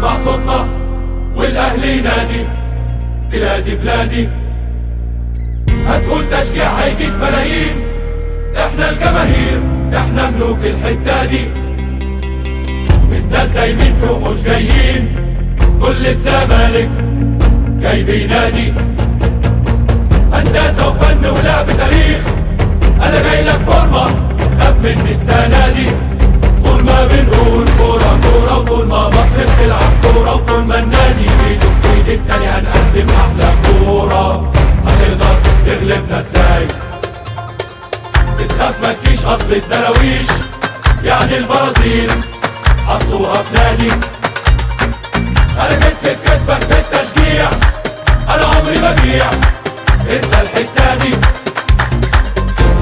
تسمع صوتنا والاهلي ينادي بلادي بلادي. هتقول تشجيع هيجيك ملايين، احنا الجماهير احنا ملوك الحتة دي. بالتالتة يمين في وحوش جايين، كل الزمالك جاي بينادي. هندسة وفن ولعب تاريخ، انا جاي لك فورمة خاف مني السنة دي. طول ما بنقول كورة كورة، وطول ما مصر بتلعب كورة، وطول ما النادي ايده في ايد التاني هنقدم احلى كورة. هتقدر تغلبنا ازاي؟ بتخاف ما تجيش، اصل الدراويش يعني البرازيل حطوها في نادي. انا كتفي في كتفك في التشجيع، انا عمري ما بيع، انسى الحتة دي.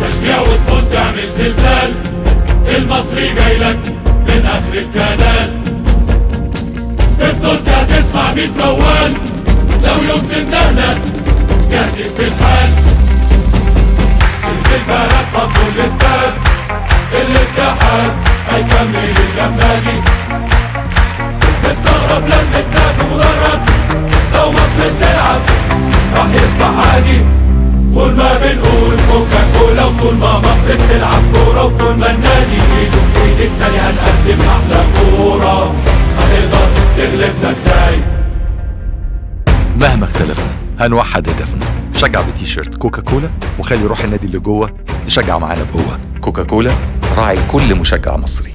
تشجيع وتكون تعمل زلزال، المصري جايلك من اخر الكنال. في بطولتي هتسمع 100 موال، لو يوم تندهنا جاهزين في الحال. سيد البلد فضوا الاستاد، الاتحاد هيكمل اللمة دي. مستغرب لمتنا في مدرج، لو مصر بتلعب راح يصبح عادي. طول ما بنقول كوكا كولا، وطول ما مصر بتلعب كورة، وطول ما النادي ايده في ايد التاني هنقدم احلى كورة. هتقدر تغلبنا ازاي؟ مهما اختلفنا هنوحد هدفنا. شجع بتيشيرت كوكا كولا وخلي روح النادي اللي جوه تشجع معانا بقوة. كوكا كولا راعي كل مشجع مصري.